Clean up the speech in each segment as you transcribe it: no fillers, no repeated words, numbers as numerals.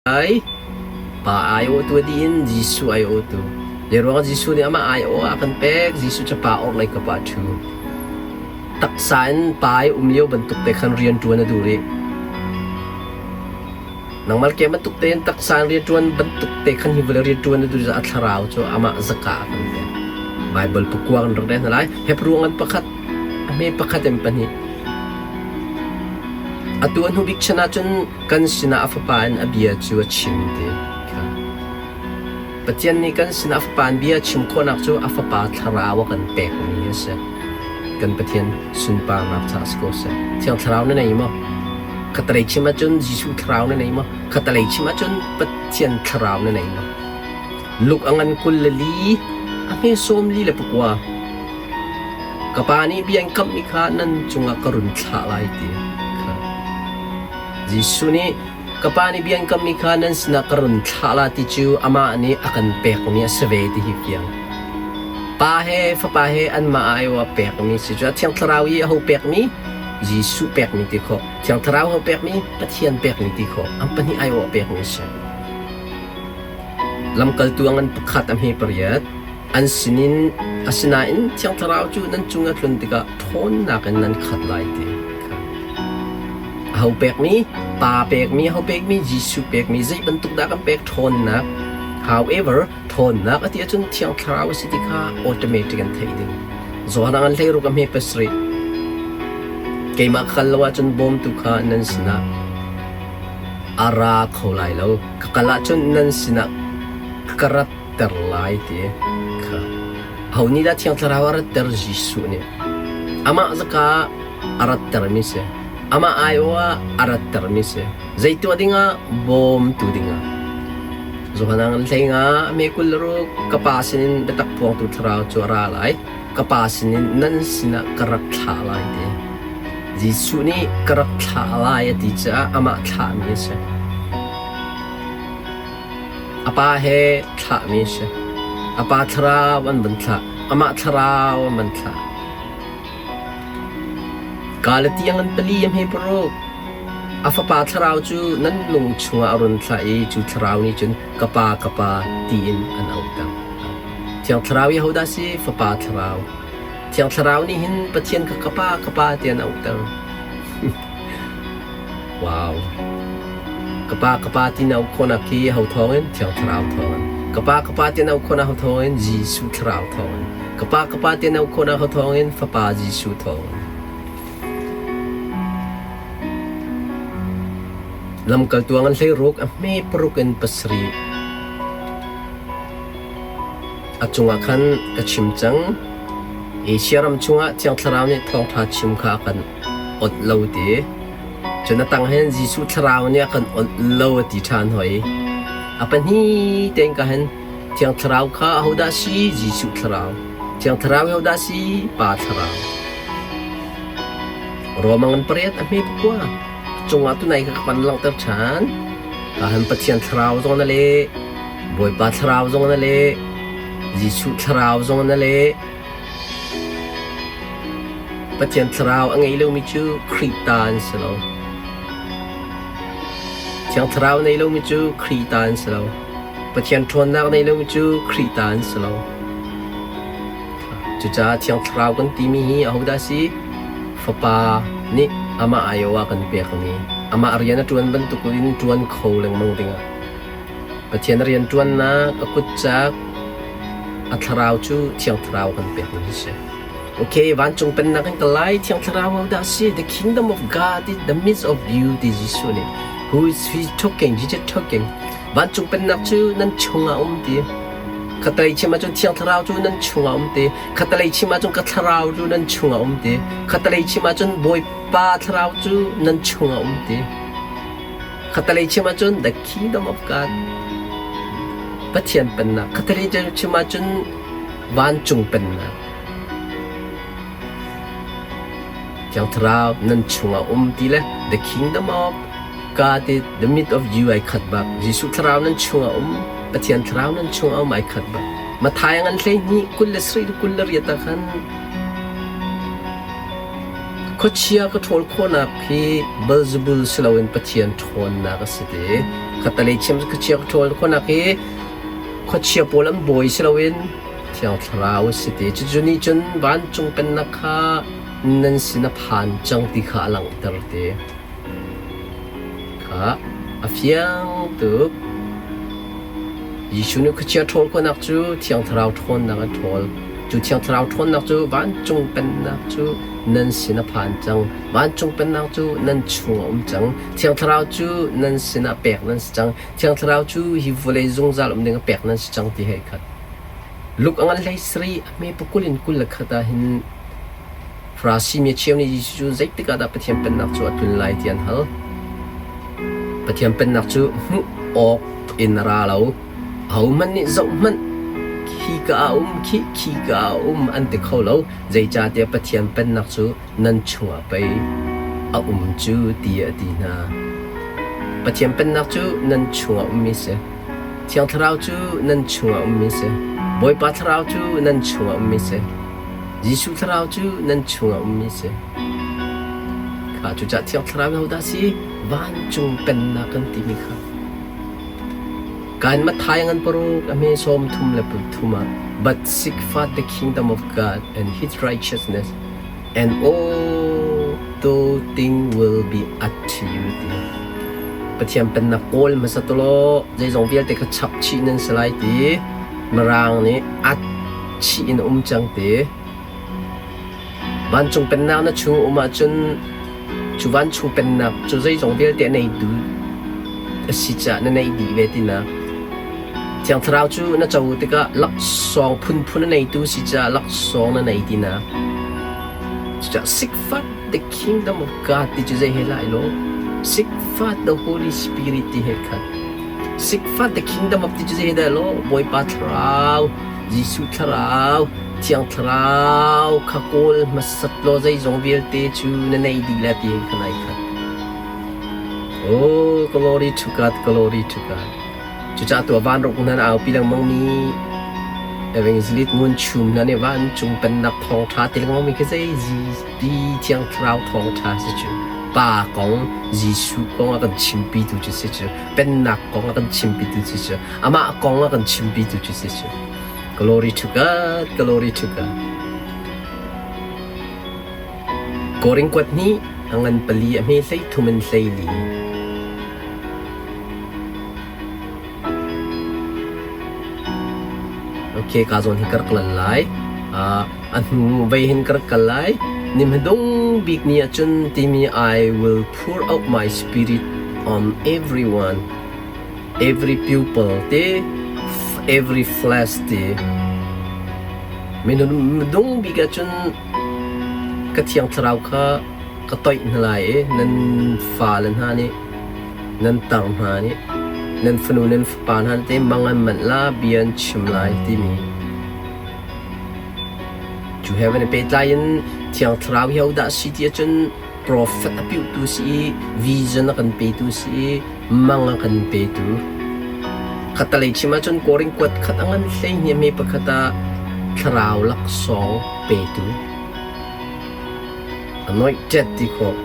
Ai pa aiawhtu a dih in Jesuh aiawhtu. Zeiruangah Jesuh nih amah aiawh ah a kan pek? Jesuh cu pa orhlei kap ah a ṭhu. Taksa in pa i um lio bantuk te khan rian ṭuan a duh rih. Nangmah ke bantuk tein taksa in rian ṭuan bantuk te khan hi vawlei rian ṭuan a duh a thlarau cu amah zaka a kan pek. Baibal pakua kan rak rel hna lai. Hebru ngan pakhat, a hme pakhat in pahnih. Atu a hnu bik chan ahcun kan sinah a Fapa in a bia cu a chim ti kha. Pathian nih kan sinah a Fapa in bia a chim khawhnak cu a Fapa Thlarau a kan pekmi a si. Kan Pathian sunparnak caah si ko seh. Thiang Thlarau na nei maw? Khatalei chim ahcun Jesuh Thlarau na nei maw? Khatalei chim ahcun Pathian Thlarau na nei maw? Luk a ngan 24, a hme 44. Ka Pa nih bia in kamhmi kha nan cungah ka run thlah lai ti kha. Jesuh nih ka Pa nih bia in kammi kha nan sinah ka run thlah la ti cu amah nih a kan pekmi a si ve ti hi fiang. Pa he Fapa he anmah aiawh a pekmi si cu a Thiang Thlarau i aho pekmi? Jesuh pekmi ti khawh. Thiang Thlarau ho pekmi? Pathian pekmi ti khawh. An pahnih aiawh a pekmi a si. Lamkaltu a ngan pakhat a hme pariat. An sinin asinain Thiang Thlarau cu nan cung a tlun tikah ṭhawnnak in nan khat lai ti kha. Aho pekmi? Pa pekmi, aho pekmi? Jesuh pekmi. Zei bantuk dah kan pek ṭhawnnak? However, ṭhawnnak a ti ahcun Thiang Thlarau a si ti kha automatic an theih ding. Johan an 16 a hme pasarih. Keimah ka kal lo ahcun bawmtu kha nan sinah a ra kho lai lo. Ka kal ahcun nan sinah ka rat ter lai ti kha aho nih dah Thiang Thlarau a ratter Jesuh nih amah zaka a rattermi si amah aiawh ah a rattermi si zei tuah dingah bawmtu dingah Johan an hlei nga me kul ruk ka pa sinin biatak phuangtu thlarau cu a ra lai ka pa sinin nan sinah ka rak thlah lai ti Jesuh nih ka rak thlah lai a ti caah amah thlahmi a si A pa he thlahmi a si. A pa thlarau an van thlah. Amah thlarau an van thlah. Galatiang an pali a hme paruk. A fapa thlarau cu nan lung chungah a run thlah i cu thlarau nih cun ka pa ka pa tiin an auhter. Thiang Thlarau i hodah si? Fapa thlarau. Thiang Thlarau nih hin Pathian kha ka pa ka pa ti an auhter. Wow. Ka pa ka pa ti na khawhnak khi ho thawngin Thiang Thlarau thawngin. Ka pa ka pa ti na khawhnak ho thawngin Jesuh Thlarau thawngin. Ka pa ka pa ti na khawhnak ho thawngin Fapa Jesuh thawngin. Lamkaltu an hlei ruk a hme paruk in pasarih. A cungah khan ka chim cang. Asia ram chungah Thiang Thlarau nih thawngṭha chim kha a kan onh lo ti. Cun a tang hin Jesuh Thlarau nih a kan onh lo a ti ṭhan hoi. A pahnih tein ka hin Thiang Thlarau kha ahodah si? Jesuh Thlarau. Thiang Thlarau hi ahodah si? Pa Thlarau. Romang in pariat a hme pakua. A cungah tunai kha ka van langhter ṭhan. Ka han Pathian Thlarau zong na leh, Bawipa Thlarau zong na leh, Jesuh Thlarau zong na leh, Pathian Thlarau a ngei lomi cu Khrih ta an si lo. Thiang Thlarau nei lomi cu Khrih ta an si lo. Pathian ṭhawnnak nei lomi cu Khrih ta an si lo. Cucaah Thiang Thlarau kan timi hi ahodah a si? Fapa nih amah aiawh ah kan pekmi, amah rian a ṭuan bantukin ṭuan kho lengmang dingah Pathian rianṭuannak a kutcak a thlarau cu Thiang Thlarau kan pekmi hi si. Okay, vancung pennak in ka lai Thiang Thlarau hodah si? The kingdom of God is the midst of you ti Jesuh nih. Who is he talking? Jesus talking. Vancung pennak cu nan chungah um ti. Khatalei chim ahcun Thiang Thlarau cu nan chungah um ti. Khatalei chim ahcun ka thlarau cu nan chungah um ti. Khatalei chim ahcun Bawipa thlarau cu nan chungah um ti. Khatalei chim ahcun the kingdom of God Pathian pennak. Khatalei chim ahcun vancung pennak. Thiang Thlarau nan chungah um ti le the kingdom of God is the midst of you ai khat bak. Jesuh Thlarau nan chungah um, Pathian Thlarau nan chungah um ai khat bak. Matthai ngan hlei hnih 27 28 ah khan. Khuachia ka ṭhawl khawhnak hi Beelzebul si loin Pathian ṭhawnnak a si ti. Khattalei chiam cu khuachia ka ṭhawl khawhnak hi khuachia pawl an bawi si loin Thiang Thlarau a si ti. Cucu nih cun vancung pennak kha nan sin a phan cang ti kha a langhter ti. Kha a fiang tuk. Jesuh nih khuachia ṭhawl khawhnak cu Thiang Thlarau ṭhawnnak a ṭhawl. Cu Thiang Thlarau ṭhawnnak cu vancung pennak cu nan sin a phan cang. Vancung pennak cu nan chung a um cang. Thiang Thlarau cu nan sinah pek nan si cang. Thiang Thlarau cu hi vawlei zungzal um ding ah pek nan si cang ti hei khat. Luke a ngan hlei sarih a hme pakul in 21 ah hin Farasi mi cheu nih Jesuh cu zeitik ah dah Pathian Pennak cu a tlun lai ti an hal. Pathian Pennak cu hmuh awk in a ra lo. Ahohmanh nih zohhmanh khika ah a um, khi khika ah a um an ti kho lo. Zeicahtiah Pathian Pennak cu nan chungah pei a um cu tiah a ti hna. Pathian Pennak cu nan chungah ummi si. Thiang Thlarau cu nan chungah ummi si. Bawipa Thlarau cu nan chungah ummi si. Jesuh Thlarau cu nan chungah ummi si. Kha cucaah Thiang Thlarau hodah si? Vancung Pennak kan timi kha. Kan Matthai ngan paruk a hme 33 ah But seek first the kingdom of God and his righteousness and all those things will be added to you ti. Pathian pennak kawl hmasa tulaw zeizong vialte kha chap chih nan si lai ti Mirang nih at chih in a um cang ti. Vancung pennak na chung um ahcun cu vancung pennak cu zeizong vialte a neitu a si caah na neih dih ve tinak. Thiang Thlarau cu na co tikah laksawng phunphun a neitu si caah laksawng na nei tinak. Cucaah seek first the kingdom of God ti cu zei he lai lo? Seek first the Holy Spirit ti he khat. Seek first the kingdom of ti cu zei he dah lo? Bawipa Thlarau, Jesuh Thlarau, Thiang Thlarau kha kawl hmasat law zeizong vialte cu na nei dih lai ti kha nai khat. Oh, glory to God, glory to God. Cucaah tuah vanruk hna na aupi lengmang mi evangelist ngun chum hna nih vancung pennak thawngṭha ti lengmang mi khi zei pi Thiang Thlarau thawngṭha si cu. Pa kong, Jesuh kong a kan chimpitu cu si cu. Pennak kong a kan chimpitu si cu. Amah kong a kan chimpitu cu si cu. Glory to God, glory to God. Korin kuat hnih a ngan pali a hme hlei thum in hlei li. Okay, ka zawn hi ka rak lan lai. Uh, a hnu vei hin ka rak kal lai. Ni hmadung bik ni ahcun timi I will pour out my spirit on everyone. Every pupil te, every flesh te. Minung dung bik ahcun ka thiang thlarau kha ka toih hna lai i nan fale hna nih nan tar hna nih nan fanu nan fapa hna te mang an manh la bia an chim lai timi cu he van i pehtlai in thiang thlarau hi hodah si ti ahcun Profet a piuhtu si i vision a kan petu si i mang a kan petu. Khattalei chim ahcun Korin kuat khat a ngan hleihniam hi pakhat ah thlarau laksawng petu. Anointed ti khawh.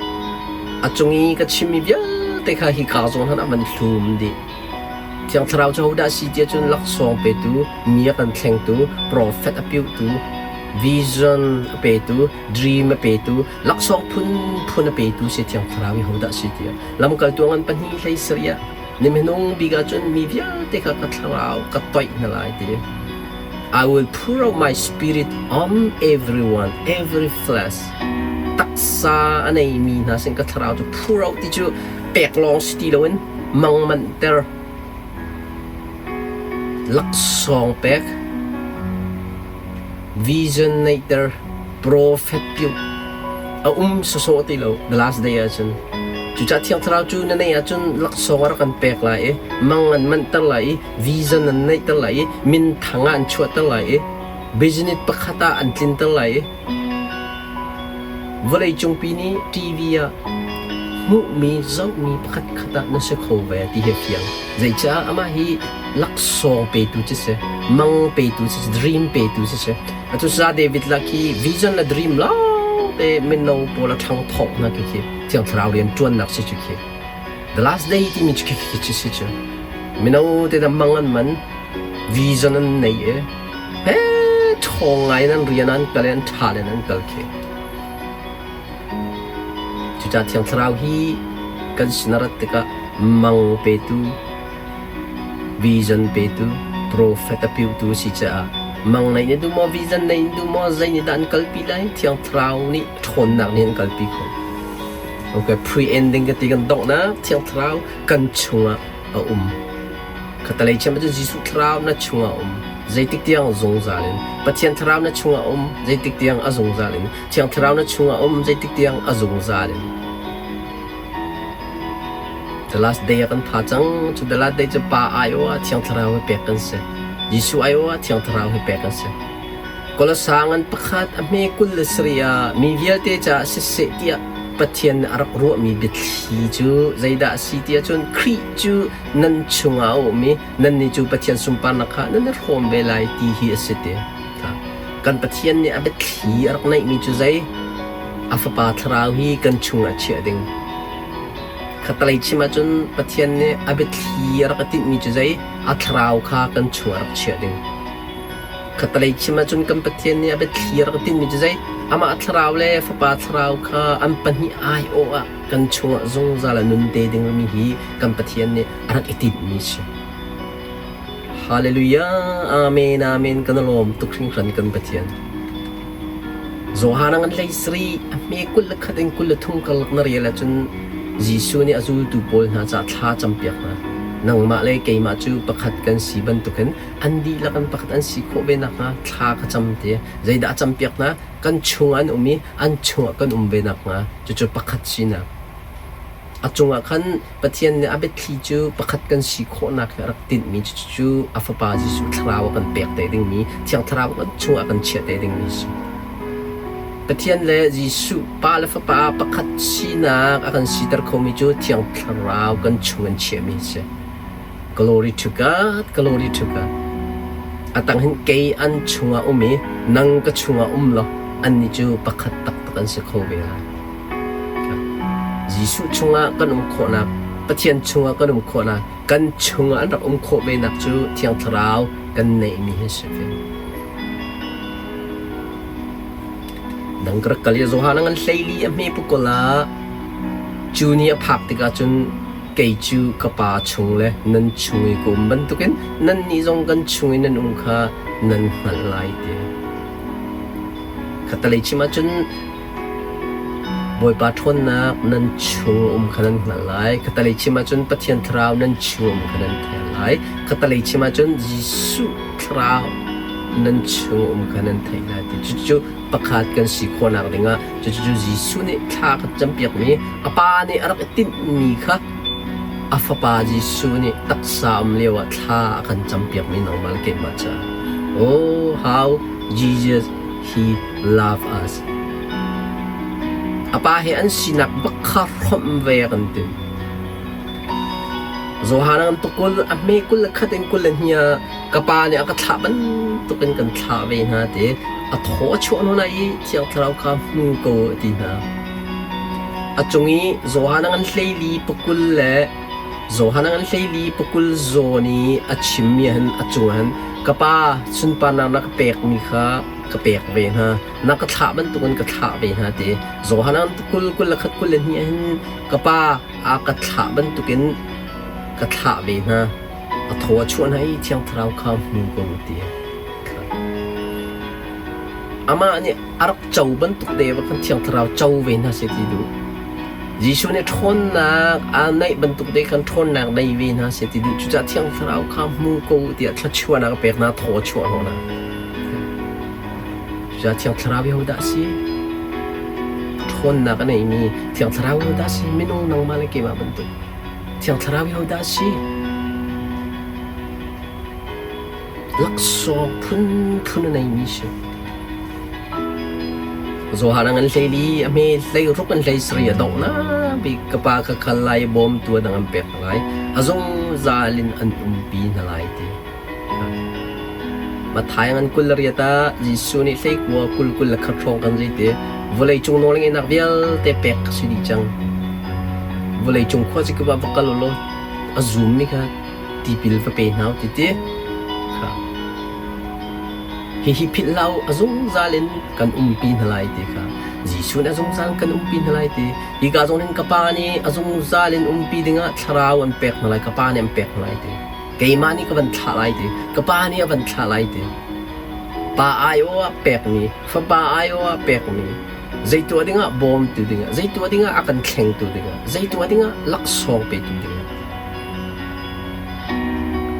A cung i ka chimmi vialte kha hi ka zawn han a van hlum dih. Thiang Thlarau cu hodah si ti ahcun laksawng petu, mi a kan thlengtu, profet a piuhtu, vision a petu, dream a petu, laksawng phunphun a petu si Thiang Thlarau hi hodah si tiah lamkaltu ngan pahnih hlei sarih ah ni hmanung bik ahcun mi vialte kha ka thlarau ka toih hna lai ti. I will pour out my spirit on everyone, every flesh. Taksa a neimi hna sin ka thlarau cu pour out ti cu pek lawng si ti loin mang manhter laksawng pek vision neihter prophet piuh a um sawsawh ti lo the last day ahcun cucaah thiang thlarau cu na neih ahcun laksawng a rak kan pek lai i mang an manhter lai i vision an neihter lai i minthang ah an chuahter lai i business pakhat ah an tlinter lai i Vawleicungpi nih TV ah hmuhmi, zohmi pakhatkhat ah na si kho ve ti hi a fiang. Zeicah amah hi laksawng petu cu si, mang petu si, dream petu si si. Atu sa David lak hi vision le dream lawng. te mino pawl a ṭhang thawng hna khi khi Thiang Thlarau rian ṭuannak si cu khi. The last day timi cu khi khi khi si cu. Mino te da mang an man, vision an nei i he ṭhawng ngai in an rian an kal i an ṭha in an kal khi. Cucaah Thiang Thlarau hi kan sin a rat tikah mang petu, vision petu, profet a piutu a si caah mang nei na duh maw, vision nei na duh maw, zei nih dah an kalpi lai? Thiang Thlarau nih ṭhawnnak nih an kalpi khawh. Okay, pre-ending ka ti kan donghnak Thiang Thlarau kan chungah a um. Khatalei chiam ahcun Jesuh Thlarau na chungah a um. Zeitik tiang zungzal in. Pathian Thlarau na chungah a um. Zeitik tiang a zungzal in. Thiang Thlarau na chungah a um. Zeitik tiang a zungzal in. The last day ah kan pha cang. Cu the last day cu Pa aiawh ah Thiang Thlarau hi pek kan si. Jesuh aiawh ah Thiang Thlarau hi pek kan si. Kolosa ngan pakhat a hme 27 ah mi vialte caah siseh tiah Pathian nih a rak ruahmi biathli cu zeidah a si ti ahcun Khrih cu nan chungah a um i nannih cu Pathian sunparnak kha nan i hrawm ve lai ti hi a si ti. Kan Pathian nih a biathli a rak neihmi cu zei? A Fapa Thlarau hi kan chungah chiah ding. Khatalei chim ahcun Pathian nih a biathli a rak i tinhmi cu zei? A Thlarau kha kan chungah rak chiah ding. Khatalei chim ahcun kan Pathian nih a biathli a rak tinhmi cu zei? Amah thlarau le Fapa thlarau kha an pahnih aiawh ah kan chungah zungzal a nun te dingmi hi kan Pathian nih a rak i tinhmi a si. Hallelujah! Amen! Amen! Kan i lawm tuk hringhran kan Pathian. Johan a ngan hlei sarih a hme 21 in 23 karlak na rel ahcun Jesuh nih a zultu pawl hna caah thla campiak hna. Nangmah le keimah cu pakhat kan si bantukin an dihlak in pakhat an si khawh ve nakhnga thla ka cam ti. Zeidah a campiak hna? Kan chungah an um i an chungah kan um ve nakhnga cucu pakhat sinak. A cungah khan Pathian nih a biathli cu pakhat kan si khawhnak hi a rak tinhmi cucu a Fapa Jesuh Thlarau a kan pek te dingmi, Thiang Thlarau kan chungah a kan chiah te dingmi a si. Pathian le Jesuh Pa le Fapa pakhat sinak a kan siter khomi cu Thiang Thlarau kan chung an chiahmi a si. Glory to God, glory to God. A tang hin kei an chungah um i nang ka chungah um law annih cu pakhat taktak an si kho ve lai. Jesuh chungah kan um khawhnak, Pathian chungah kan um khawhnak, kan chungah an rak um khawh venak cu Thiang Thlarau kan neihmi hi si ve. Dang ka rak kal i Johan a ngan hleili a hme pukul ah cu ni a phak tikah cun kei cu ka Pa chung le nan chung i ka um bantukin nannih zong kan chung i nan um kha nan hngalh lai ti. Khattalei chim ahcun Bawipa ṭhawnnak nan chung um kha nan hngalh lai. Khattalei chim ahcun Pathian Thlarau nan chung um kha nan theih lai. Khattalei chim ahcun Jesuh Thlarau nan chung um kha nan theih lai ti. Cucu pakhat kan si khawhnak dingah cucu Jesuh nih thla a kan campiakmi a Pa nih a rak i tinhmi kha a Fapa Jesuh nih taksa um lioah thla a kan campiakmi nangmah le keimah caah. Oh, how Jesus he love us. A pa he an sinak bak kha hrawmh ve a kan ti. Johan an tukul a hme 21 in 22 ah ka pa nih a ka thlah bantukin kan thlah ve hna ti a thaw a chuah hnu i Thiang Thlarau kha hmu ko a ti hna. A cung i Johan a ngan hleili pakul le Johan a ngan hleili pakul zawn i a chimmi ah hin a cungah hin ka pa sunparnak na ka pekmi kha ka pek ve hna na ka thlah bantukin ka thlah ve hna ti Johan a ngan kul 21 22 ah hin ka pa a ka thlah bantukin ka thlah ve hna. A thaw a chuah hna i Thiang Thlarau kha hmu ko ti. Amah nih a rak co bantuk te va khan Thiang Thlarau co ve hna seh ti duh. Jesuh nih ṭhawnnak aa neih bantuk te khan ṭhawnnak nei ve hna seh ti duh. Cucaah Thiang Thlarau kha hmu ko tiah thluachuahnak a pek hna, thaw a chuah hnawh hna. Cucaah Thiang Thlarau hi hodah a si? Ṭhawnnak a neimi Thiang Thlarau hi hodah a si? Minung nangmah le keimah bantuk. Thiang Thlarau hi hodah a si? Laksawng phunphun a neimi si. Johan a ngan hleili a hme hlei ruk an hlei sari a donghnak bik ka pa ka khal lai bawmtu a dang an pek lai a zungzal in an umpi hna lai ti. Matthai ngan 28 ah Jesuh nih hleikua 20 21 hrawng kan zei ti vawlei cung nawl ngeihnak vialte pek ka si dih cang. Vawlei cung khua cikip ah va kal u law a zummi kha tipil va pe hna u ti ti. Kha. Hihi philh hlah u, a zungzal in kan umpi hna lai ti kha. Jesuh nih a zungzal in kan umpi hna lai ti. Hika zong hin ka Pa nih a zungzal in umpi dingah thlarau an pek hna lai, ka Pa nih an pek hna lai ti. Keimah nih ka van thlah lai ti. Ka Pa nih a van thlah lai ti. Pa aiawh ah pekmi, Fapa aiawh ah pekmi, zei tuah dingah bawmtu dingah, zei tuah dingah a kan thlengtu dingah, zei tuah dingah laksawng petu dingah.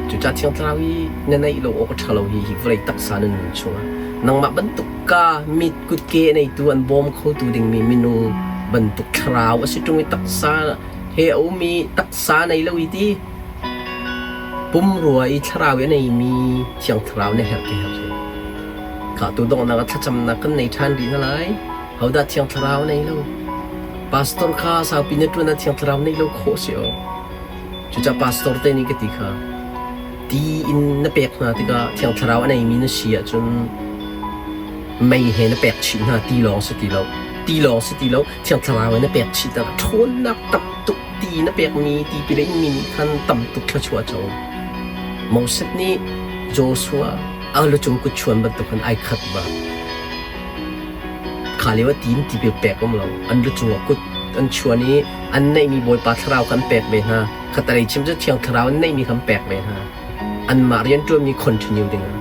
Cucaah Thiang Thlarau hi na neih lo awk a ṭha lo hi hi vawlei taksa na nun chungah nangmah bantuk ka mit kutke a neitu an bawm khotu dingmi minung bantuk thlarau a si ṭung i taksa he a um i taksa nei lo i ti pumrua i thlarau i a neimi Thiang Thlarau na herh ti herh si. Kha tu donghnak ah thlacamnak kan nei ṭhan rih hna lai. Hodah Thiang Thlarau nei lo? Pastor kha saupi na ṭuan ah Thiang Thlarau neih lo khawh si aw. Cucaah pastor te nih ka ti kha ti in na pek hna tikah Thiang Thlarau a neimi na si ahcun mei he na pek chih hna ti lawng si ti lo. Ti lawng si ti lo Thiang Thlarau he na pek chih tikah ṭhawnnak tam tuk ti na pekmi tipil a inmi nih khan tam tuk thluachuah a co. Moses nih Joshua a lucung kutchuan bantuk khan ai khat va. Kha lio ah ti in tipil pek um lo. An lucung ah kut an chuan i an neihmi Bawipa Thlarau kha an pek ve hna. Khatalei chim cu Thiang Thlarau an neihmi kha an pek ve hna. Anmah rianṭuanmi continue ding ah.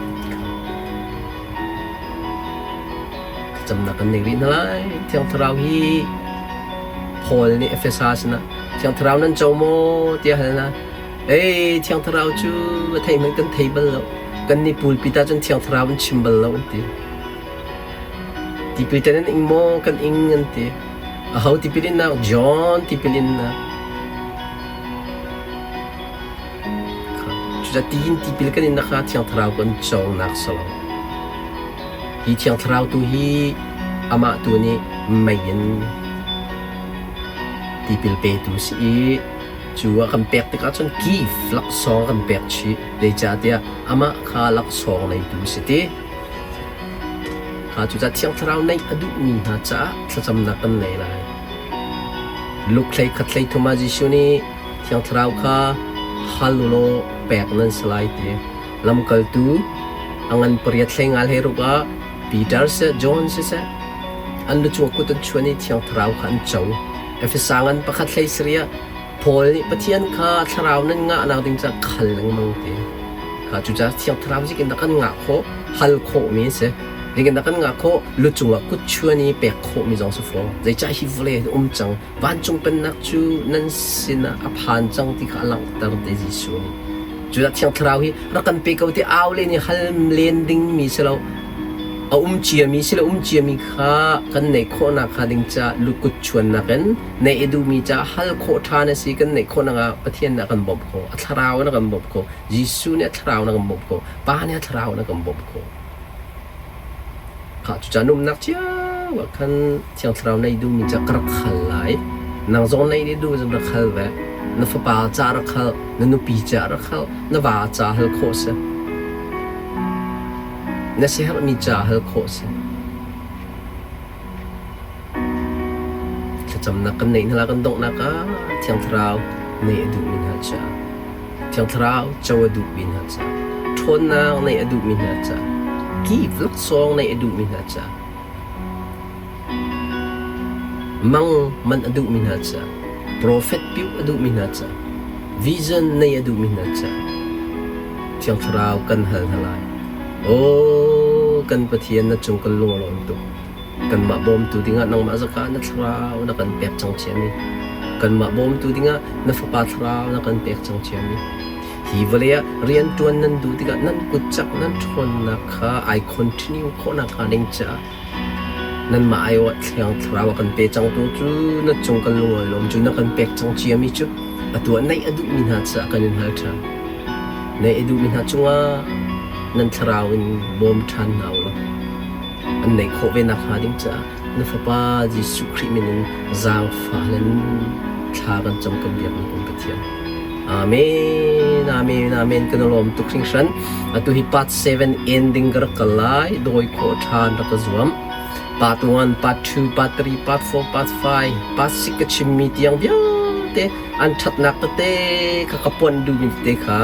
Thlacamnak kan nei rih hna lai. Thiang Thlarau hi Paul nih Efesa sinah Thiang Thlarau nan co maw tiah hal hna. Ei, Thiang Thlarau cu a theih hmanh kan thei bal lo. Kan nih pulpit ah cun Thiang Thlarau an chim bal lo an ti. Tipil te nan ing maw? Kan ing an ti. Aho tipil innak? John tipil innak. Cucaah tiin tipil kan innak kha Thiang Thlarau kan cawngnak si lo. Hi Thiang Thlarau tu hi amah tu nih mei in tipil petu si i cu a kan pek tikah cun gift laksawng kan pek chih. Zeicahtiah amah kha laksawng neitu si ti. Cucaah Thiang Thlarau neih a duhmi hna caah thlacamnak kan nei lai. Luke hlei khat hlei thum ah Jesuh nih Thiang Thlarau kha hal u law pek nan si lai ti. Lamkaltu a ngan pariat hlei nga hlei ruk ah Peter seh John siseh an lucung kut an chuan i Thiang Thlarau kha an co. Efesa ngan pakhat hlei sarih ah Paul nih Pathian kha thlarau nan ngahnak ding caah khal lengmang ti. Kha cucaah Thiang Thlarau zikin dah kan ngah khawh, hal khawhmi a si. Zikin dah kan ngah khawh, lu cungah kut chuan i pek khawhmi zong si faw. Zeicah hi vawlei ah um cang, vancung pennak cu nan sinah a phan cang ti kha a langhter te Jesuh nih. Cucaah Thiang Thlarau hi rak kan pe ko ti au len i hal len dingmi si lo. A um ciami si lo um ciami kha kan neih khawhnak hnga ding caah lukut chuannak in neih i duhmi caah hal khawh ṭhan a si kan neih khawh nakah Pathian nih a kan bawmh khawh a thlarau in a kan bawmh khawh Jesuh nih a thlarau in a kan bawmh khawh Pa nih a thlarau in a kan bawmh khawh kha cucaah numnak cio ah khan Thiang Thlarau nei duhmi ca ka rak hal lai nang zong nei nih duh zong rak hal ve na fapa ca rak hal na nupi ca rak hal na va ca hal khawh si na siaherhmi ca hal khawh si Thlacamnak kan neih hna kan donghnak ah Thiang Thlarau neih a duhmi hna caah Thiang Thlarau co a duhmi hna caah ṭhawnnak neih a duhmi hna caah kip laksawng neih a duhmi hna caah mang manh a duhmi hna caah profet piuh a duhmi hna caah vision neih a duhmi hna caah Thiang Thlarau kan hal hna lai. Aw kan Pathian na cung kan lung a lawm tuk. Kanmah bawmtu dingah nangmah zaka na thlarau na kan pek cang ciami. Kanmah bawmtu dingah na fapa thlarau na kan pek cang ciami. Hi vawlei ah rianṭuan nan duh tikah nan kut cak nan ṭhawnnak kha ai continue khawhnak hnga ding caah nanmah aiawh thiang thlarau a kan pe cangtu cu na cung kan lungawi lawm cu na kan pek cang ciami cu atu ah neih a duhmi hna caah kan in hal ṭhan. Neih a duhmi hna cungah nan thlarau in bawm ṭhan hna u law an neih khawh ve nakhnga ding caah na Fapa Jesuh Khrih min in zaangfah in thla kan cam kan biakmi kan Pathian. Amen. Amen. Amen, Amen. Kan lawm tuk hringhran. Atu hi part 7 ending ka rak kal lai. Dawi khawh ṭhan rak ka zuam. Part 1, part 2, part 3, part 4, part 5, part 6 ka chimmi tiang vialte an ṭhatnak tete kha ka puan duhmi tete kha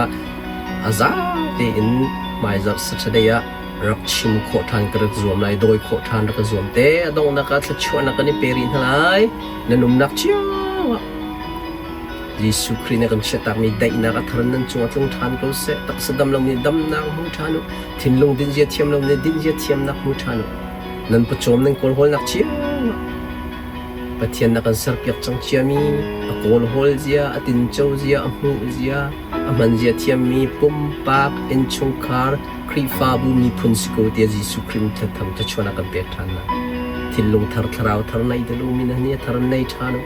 a za tein hmaizarh Saturday ah rak chim khawh ṭhan ka rak zuam lai, dawi khawh ṭhan rak ka zuam te. A donghnak ah thluachuahnak kan i pe rih hna lai. Nan umnak cio ah Jesuh Khrih nih a kan chiahtakmi daihnak a thar nan cungah tlung ṭhan ko seh. Taksa dam lo nih damnak hmu ṭhan u. Thinlung dinzia thiam lo nih dinzia thiamnak hmu ṭhan u. Nan pawcawm nan kawlhawlnak cio ah Pathian na kan serpiak cang ciami a kawlhawl zia, a tinco zia, a hmuh zia, a hman zia thiammi pumpak, innchungkhar, Khrihfabu miphun si ko tiah Jesuh Khrih min thang thluachuahnak kan pek ṭhan hna. Thinlung thar, thlarau thar nei dal u, min hi a thar nei ṭhan u.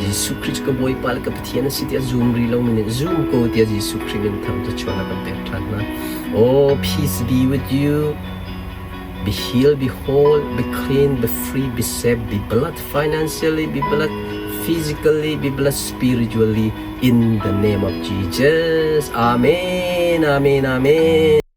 Jesuh Khrih cu ka Bawipa le ka Pathian a si tiah zum rih lomi nih zum ko tiah Jesuh Khrih min thang thluachuahnak kan pek ṭhan hna. Oh, peace be with you. Be healed, be whole, be clean, be free, be safe, be blessed financially, be blessed physically, be blessed spiritually in the name of Jesus. Amen, amen, amen.